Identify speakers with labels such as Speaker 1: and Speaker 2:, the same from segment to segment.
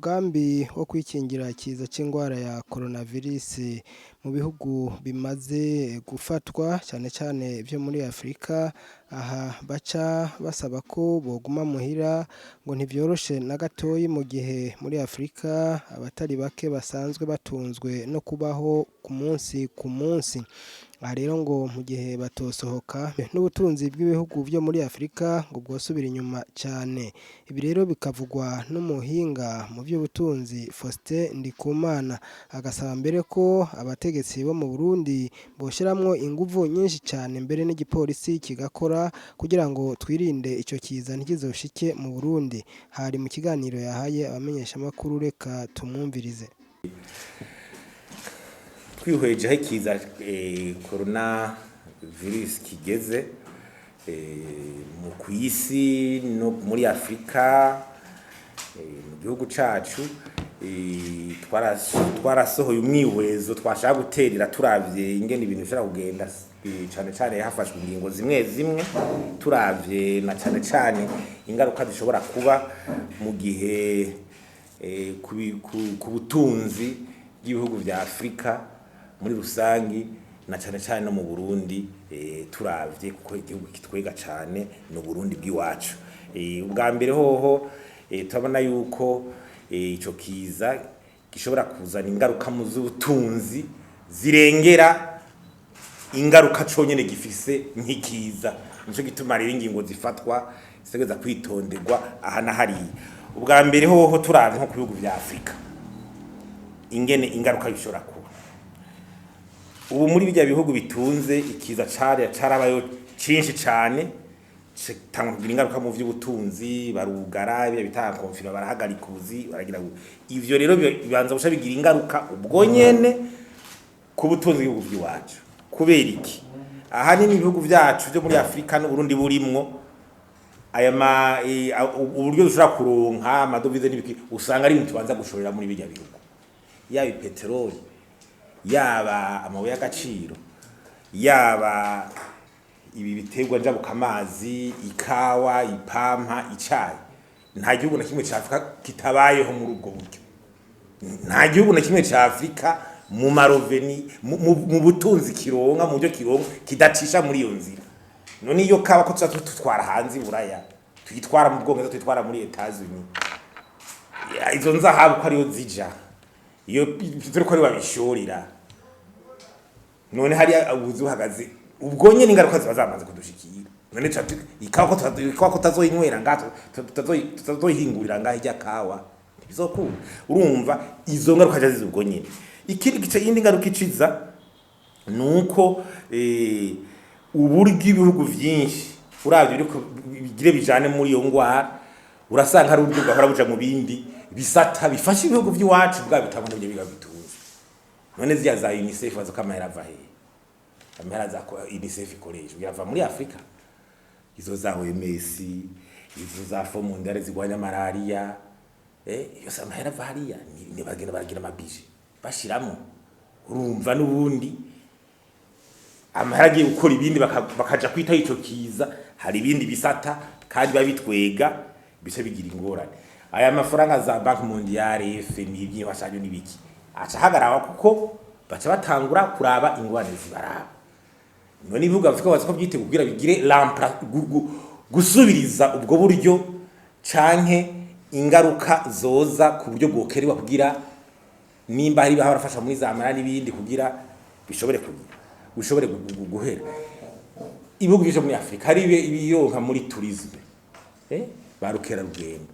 Speaker 1: Umugambi wo kwikingira ikiza c'ingwara ya coronavirus mu bihugu bimaze gufatwa cane cane vyo muri Afrika, aha baca basaba ko boguma muhira ngo ntivyoroshe na gatoyi mu gihe muri Afrika abatari bake basanzwe batunzwe no kubaho ku munsi ku munsi. Aha rero ngo mu gihe batosohoka n'ubutunzi bw'ibihugu vyo muri Afrika ngo bwosubira inyuma cane. Ibi rero bikavugwa n'umuhinga mu vy'ubutunzi Faustin Ndikumana, agasaba mbere ko abategetsi bo mu Burundi boshiramwo inguvu nyinshi cane mbere n'igipolisi kigakora kugira ngo twirinde ico kiza ntikizoshike mu Burundi. Hari mu kiganiro yahaye abamenyeshamakuru, reka tumwumvirize.
Speaker 2: Twihweje aho ikiza corona virus kigeze mu kw'isi no muri Afrika, mu gihugu cacu, twarasohoye umwihwezo twashaka guterera turavye ingene ibintu bishobora kugenda, cane cane hafashwe ingingo zimwe zimwe, turavye na cane cane ingaruka zishobora kuba mu gihe ku butunzi bw'ibihugu vya Afrika muri rusangi na cane cane no mu Burundi, turavye kuko igihugu kitwega cane ni Uburundi bw'iwacu. Ubwa mbere hoho, turabona yuko ico kiza gishobora kuzana ingaruka mu z'ubutunzi zirengera ingaruka conyene gifise nk'ikiza. Nico gituma rero ingingo zifatwa zitegereza kwitonderwa aha na hariya. Ubwa mbere hoho, turavye nko ku bihugu vya Afrika ingene ingaruka bishobora kuba ubu muri birya bihugu bitunze, ikiza cari carabayo cinshi cane, citanga kugira ingaruka mu vy'ubutunzi, barugara ibyo bita confinement, barahagarika ubuzi, baragira ivyo rero bibanza guca bigira ingaruka ubwo nyene ku butunzi bw'ibihugu by'iwacu. Kubera iki? Ahanini ibihugu vyacu vyo muri Afrika n'Uburundi burimwo, aya ma uburyo dushobora kuronka amadovize n'ibiki usanga ari ibintu tubanza gushorera muri birya bihugu, yaba ipeteroli, yaba amabuye y'agaciro, yaba ibi biterwa njabukamazi, ikawa, ipampa, icayi. Nta gihugu na kimwe ca Afrika kitabayeho muri ubwo buryo. Nta gihugu na kimwe ca Afrika mu ma revenus, mu butunzi kironka, mu buryo kironka, kidacisha muri iyo nzira. None iyo kawa ko tuza tutwara hanze i Buraya, tuyitwara mu Bwongereza, tuyitwara muri Etats-Unis, izo nzahabu ko ariyo zija, iyo turi ko ari babishorera, none hariya ubuzi buhagaze, ubwo nyene ingaruka ziba zamaze kudushikira. None ikawa ko ikawa ko tazoyinywera ngaha, tutazoyihingurira ngaha, irya kawa ntibizokunda. Urumva izo ngaruka ziza ubwo nyene. Ikindi gice, iyindi ngaruka iciza nuko uburyo ibihugu vyinshi uravye biriko bigire bijane muri iyo ngwara, urasanga hari uburyo bwahora buja mu bindi bisata bifasha ibihugu vy'iwacu bwa bitabona ibyo biga bitunze. None ziriya za UNICEF bazi ko amahera ava hehe? Amahera za UNICEF ikoresha birava muri Afrika. Izo za OMS, izo za Fonds mondial zigwanya malaria, yose amahera ava hariya. Ni bagenda baragira ama budget bashiramo. Urumva n'ubundi amahera agiye gukora ibindi, bakaja kwitaho ico kiza, hari ibindi bisata kandi biba bitwega bice bigira ingorane. Aya mafaranga za Banque mondiale, FMI, iby'imfashanyo n'ibiki aca ahagarara, kuko baca batangura kuraba ingorane zibaraba. None ibihugu Afrika bazi ko vyiteguye kugira bigire gusubiriza ubwo buryo canke ingaruka zoza ku buryo bwokerewa, kugira nimba hari barafasha muri za mara n'ibindi, kugira bishobore kugira bishobore guhera. Ibihugu vyo muri Afrika hari ibironka muri tourisme, ba rukerarugendo.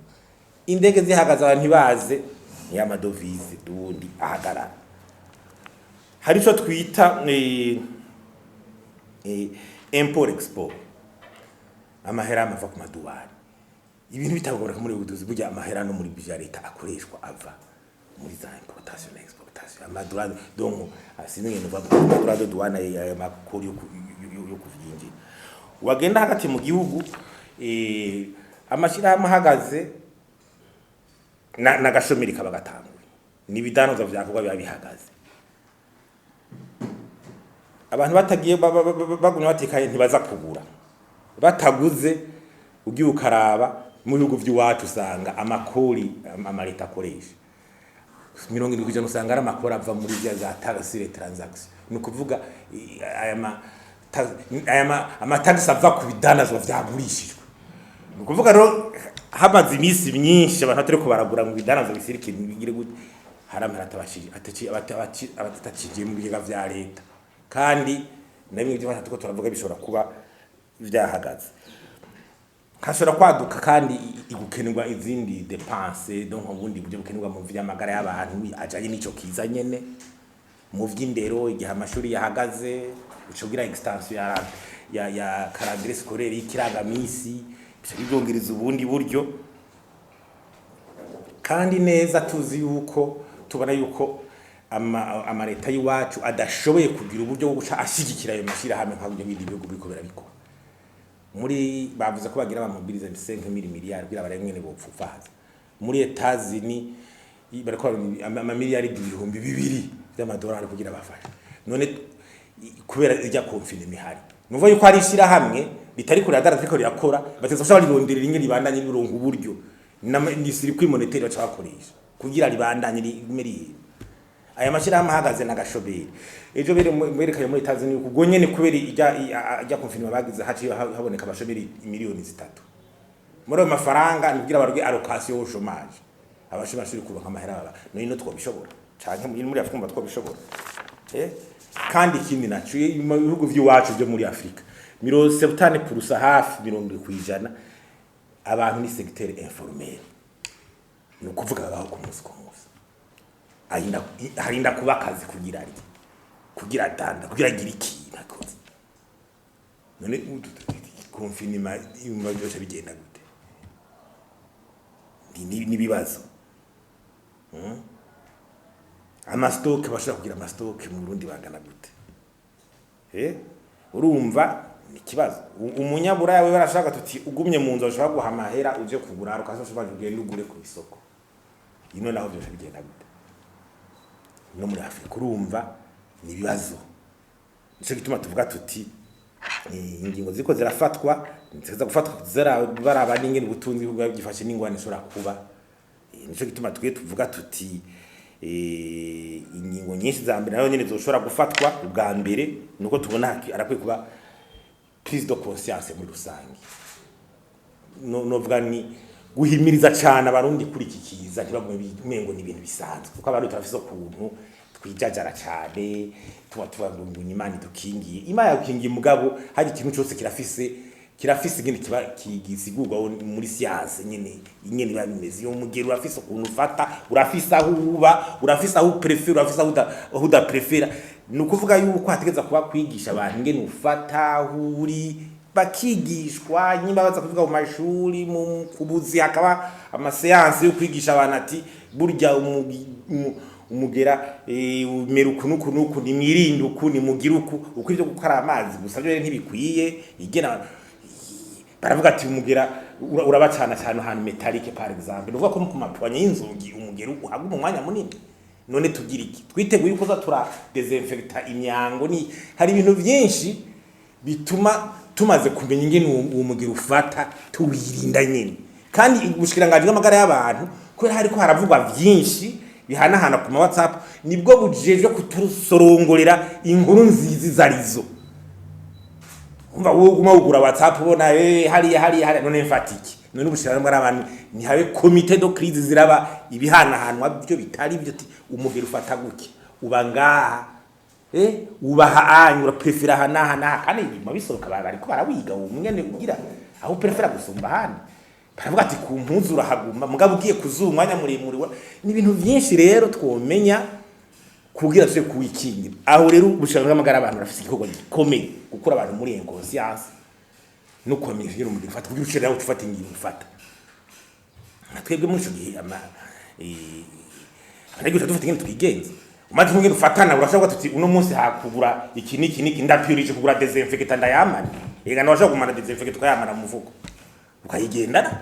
Speaker 2: Indege zihagaze, abantu ntibaze, niyo amadovize dundi ahagarara. Hari ico twita import export, amahera amava ku maduwani, ibintu bitagora muri ubuduzi. Burya amahera no muri budget ya leta akoreshwa ava muri za importation na exportation, ama droits, donc sinzi ngene uvuga ama droits de douane, aya makori yo kuvyinjira. Wagenda hagati mu gihugu, amashirahamwe ahagaze n'agashomeri kaba gatanguye, n'ibidandazwa vyakorwa biba bihagaze, abantu batagiye bagumye batekanye ntibaza kugura. Bataguze, ugiye ukaraba Mu bihugu vy'iwacu usanga amakori amaleta akoresha 70% usanga ari amakori ava muri vya za taxe les transactions, ni ukuvuga aya amatagisi ava ku bidandazwa vyagurishijwe. Ni ukuvuga rero hamaze iminsi myinshi abantu batariko baragura mu bidandazwa bisirikira bigire gute, hari amahera abataciriye mu bigega vya leta, kandi na bimwe byo turiko turavuga bishobora kuba vyahagaze. Hashobora kwaduka kandi gukenerwa izindi dépenses, donc ubundi buryo bukenerwa mu vy'amagara y'abantu ajanye n'ico kiza nyene, mu vy'indero igihe amashuri yahagaze, uca ugira extension ya calendrier scolaire, y'ikirangamisi, bica bigongereza ubundi buryo. Kandi neza tuzi yuko tubona yuko amaleta y'iwacu adashoboye kugira uburyo bwo guca ashigikira ayo mashirahamwe nka buryo bindi bihugu biriko birabikora. Muri bavuze ko bagira bamobilize 5 miliyari kugira barebe ingene bopfufahaza. Muri Etazini bariko amamiliyari 2000 vy'amadolari kugira bafashe. None kubera irya confinement ihari, nuvuga yuko hari ishirahamwe ritari kure ariko rirakora, bateza gushobora rironderera ingene ribandanye rironka uburyo ni circuit monétaire baca bakoresha kugira ribandanye rigume rihera. Aya mashirahamwe ahagaze na gashoberi ejo bere mwerekanye muri Tanzania yuko ubwo nyene kubera irya confinement bagize haciye haboneka abashoberi miliyoni 3. Muri ayo mafaranga ni kugira barwe allocation au chômage, abashobora kuronka amahera baba none no twobishobora canke muri Afrika umva twobishobora. Kandi ikindi naco, mu bihugu vy'iwacu vyo muri Afrika, 70%, hafi 70%, abantu ni secteur informel, ni ukuvuga babaho ku munsi ku munsi. Harinda kuba akazi kugira arye, kugira adanda, kugira agire ikintu akoze. None confinement yumva byose bigenda gute? N'ibibazo. Ama stocks, bashobora kugira ama stocks mu Burundi bangana gute? Urumva ni ikibazo. Umunyaburaya we barashaka tuti ugumye mu nzu bashobora guha amahera uje kugura, ukasha ugende ugure ku isoko. Ino naho byose bigenda gute no muri Afrika? Urumva ni ibibazo. Nico gituma tuvuga tuti ingingo ziko zirafatwa ziza gufatwa baraba n'ingene ubutunzi bwa byifashe n'ingwane ishobora kuba. Nico gituma twe tuvuga tuti ingingo nyinshi za mbere nayo nyene zoshobora gufatwa ubwa mbere nuko tubona arakwiye kuba prise de conscience muri rusange. No novuga ni guhimiriza cyane Abarundi kuri iki kiza, ntibagume umengo ni ibintu bisanzwe, kuko Abarundi turafise ukuntu twijajara cyane, tuba tuba ngo Imana idukingiye, Imana yagukingiye, mugabo hari ikintu cyose kirafise ingene kiba kigisigurwa muri science nyene ingene biba bimeze. Iyo mugero urafise ukuntu ufata, urafise aho uba, urafise aho uprefera, urafise aho udaprefera. Ni ukuvuga yuko hategeza kuba kwigisha abantu ingene ufata aho uri, bakigishwa nyimba baza kuvuga mu mashuri, mu kubuzi hakaba ama séances yo kwigisha abantu ati burya umugera umera uku nuku nuku, nimwirinde uku, nimugire uku uko. Ivyo gukora amazi gusa byo rero ntibikwiye. Igena baravuga ati umugera urabacana cyane ahantu métallique, par exemple, nuvuga ko ku ma poignées y'inzugi umugera uhaguma umwanya munini. None tugira iki? Twiteguye yuko za tura désinfecta imyango? Ni hari ibintu byinshi bituma tumaze kumenya ingene uwo mugera ufata tuwirinda nyene. Kandi ubushikiranganji bw'amagara y'abantu, kubera hariko haravugwa vyinshi bihanahana ku ma WhatsApp, nibwo bujejwe kutusorongorera inkuru nziza izarizo. Umva wowe uguma wugura WhatsApp ubona hariya hariya hariya, none mfata iki? None ubushikiranganji bw'abantu ntihabe comité de crise ziraba ibihanahanwa byo bitari byo, ati umugera ufata gutya, uba ngaha, ubaha anyu uraprefera aha n'aha n'aha. Kandi ibintu bisohoka bariko barawiga uwo mwene ugira aho uprefera gusumba ahandi. Baravuga ati ku mpuzu urahaguma, mugabo ugiye kuzuba umwanya muremure ni ibintu byinshi rero twomenya kugira tuje kuwikingira. Aho rero ubushikiranganji bw'amagara y'abantu barafise igikorwa gikomeye, gukura abantu muri inconscience no kubamenyesha ingene umubiri ufata, kugira uce nawe ufata ingingo ufata. Nka twebwe muri ico gihe ama abanyagihugu dufata ingene twigenza, umaze nk'ingene ufatana, urashobora kuvuga tuti uno munsi hakugura iki n'iki n'iki, ndapurije kugura désinfectant ndayamana. Ega nawe washobora kumana désinfectant ukayamana mu mufuko ukayigendana,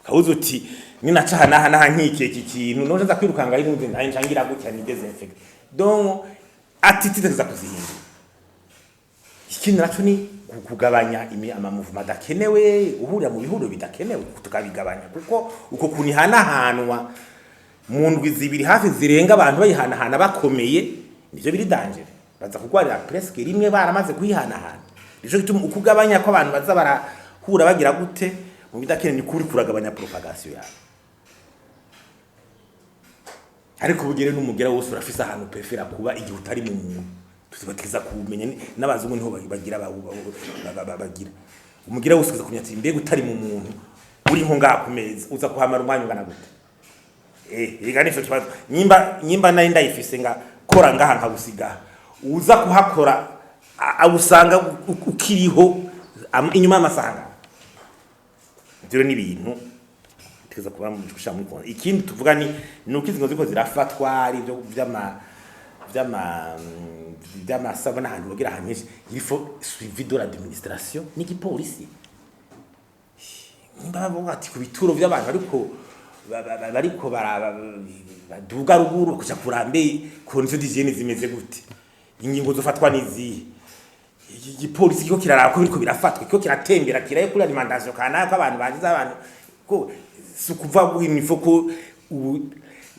Speaker 2: ukabuza uti ninaca aha n'aha n'aha nkikiye iki kintu noje nza kwirukanga n'undi ncangira gutya ni désinfectant. Donc attitude tuza kuzihindura. Ikindi naco ni kugabanya amamuvuma adakenewe, guhurira mu bihuriro bidakenewe tukabigabanya, kuko uko kunihanahanwa mu ndwi 2 hafi zirenga abantu bayihanahana bakomeye, nivyo biri danger, baza kugwarira presque rimwe baramaze kuyihanahana. Nico gituma ukugabanya ko abantu baza barahura bagira gute mu bidakenewe ni kuri kuragabanya propagation yawe. Ariko ubugere n'umugera wose urafise ahantu prefera kuba igihe utari mu muntu, tuzibategeza kumenya n'abazungu niho bagira bagira umugera wose uza kumenya ati mbega utari mu muntu uri nko ngaha ku meza uza kuhamara umwanya ungana gute. Ega nico kibazo, nyimba nari ndayifise nga kora ngaha nkagusiga, uza kuhakora awusanga ukiriho inyuma y'amasaha. Ivyo ni ibintu tuza kuba gushira muri konti. Ikindi tuvuga ni nuko izi ziko zirafatwa ari ibyo vy'amasabune ahantu bagira ahantu henshi, il faut suivi de l'administration n'igipolisi. Nimba bavuga ati ku bituro vy'abantu ariko bariko baduga ruguru kuja kurambe conditions d'hygiène zimeze gute, ingingo zofatwa nizihe, igipolisi kiko kiraraba ko biriko birafatwa, kiko kiratembera kiraye kuri alimentation kanaka ko abantu bagize abantu ko si ukuva imifo ko ubu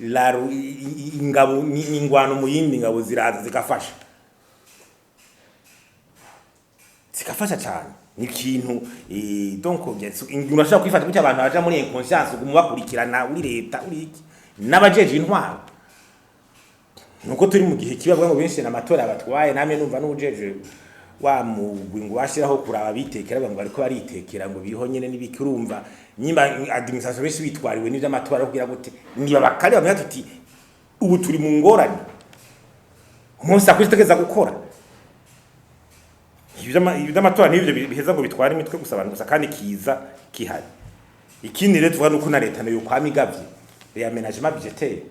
Speaker 2: ingabo ingwano mu yindi ngabo ziraza zigafasha cyane. Ni ikintu donc urashobora kwifata gutya abantu baja muri inconscience uguma bakurikirana uri leta uri iki n'abajeje intwaro. Nuko turi mu gihe kiba ngo benshi n'amatora batwaye, namwe numva n'ujeje wa mugwi ngo bashiraho kuraba bitekera ngo bariko baritekera ngo biriho nyene n'ibiki, urumva nyimba administration benshi bitwariwe n'ivy'amatora kugira gute, niba bakari bamenya tuti ubu turi mu ngorane, umunsi akwitegeza gukora ivy'amatora n'ivyo biheza ngo bitware imitwe gusa abantu gusa kandi kiza kihari. Ikindi rero tuvuga nuko na leta nayo kwama igavye réaménagement budgétaire,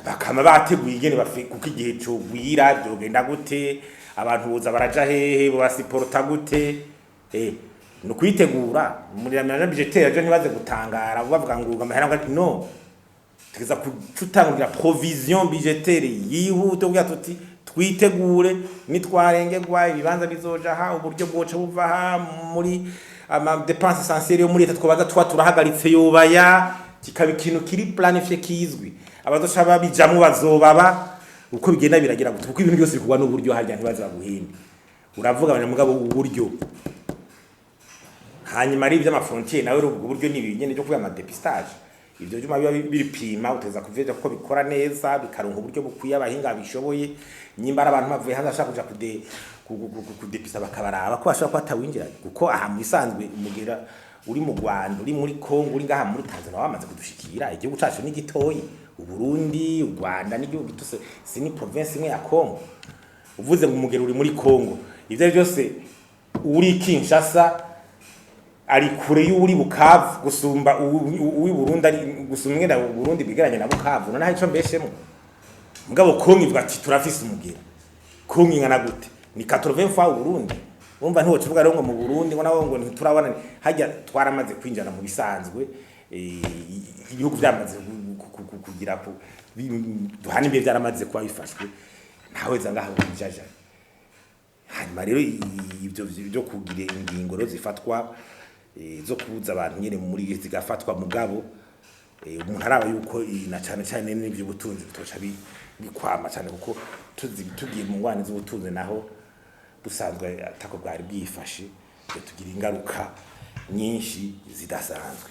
Speaker 2: bakama bateguye ingene kuko igihe cogwira byogenda gute, abantu boza baraja hehe, basiporta gute, no kwitegura muri réaménagement budgétaire ejo ntibaze gutangara bavuga ngo amahera ngo no tugeza kucutangira provision budgétaire yihuta kugira tuti twitegure nitwarengerwa ibibanza bizoja ha uburyo bwoca buva ha muri ama dépenses essentielles yo muri leta twabaza tuba turahagaritse yobaya, kikaba ikintu kiri planifié kizwi, abazoca babijamwo bazobaba uko bigenda biragira gute, kuko ibintu byose bikorwa n'uburyo harya ntibaza baguhinde uravuga abanyamugabo uburyo. Hanyuma ari ivy'amafrontier nawe ubwo buryo ni ibinyene byo kuba ama dépistage, ivyo vyuma biba biripima uteza kuvyeja kuko bikora neza bikaronka uburyo bukwiye abahinga bishoboye. Nyimba ari abantu bavuye hanze bashaka kuja kudepisa bakabaraba ko bashobora kuba atawinjiranye, kuko aha mu bisanzwe umugera uri mu Rwanda uri muri Congo uri ngaha muri Tanzania wamaze kudushikira. Igihugu cacu ni gitoyi, Uburundi u Rwanda n'igihugu gito, si ni province imwe ya Congo. Uvuze ngo umugera uri muri Congo, ivyo byose uri Kinshasa ari kure y'uri Bukavu gusumba uwi Burundi ari gusumba ingene Burundi bigeranye na Bukavu, none ico mbeshemo. Mugabo Kongo ivuga ati turafise umugera, Kongo ingana gute? Ni 80 fois Burundi. Urumva ntiwoca uvuga rero ngo mu Burundi ngo naho ngo ntiturabona hajya twaramaze kwinjira mu bisanzwe, ibihugu byamaze kugira duhana imbibe byaramaze kuba bifashwe, ntawe za ngaha bijaja. Hanyuma rero ibyo byo kugira ingingo rero zifatwa zo kubuza abantu nyene muri zigafatwa, mugabo umuntu araba yuko na cane cane n'ivy'ubutunzi bitoca bikwama cane, kuko tugiye mu ngwane z'ubutunzi naho busanzwe atako bwari bwifashe, tugira ingaruka nyinshi zidasanzwe.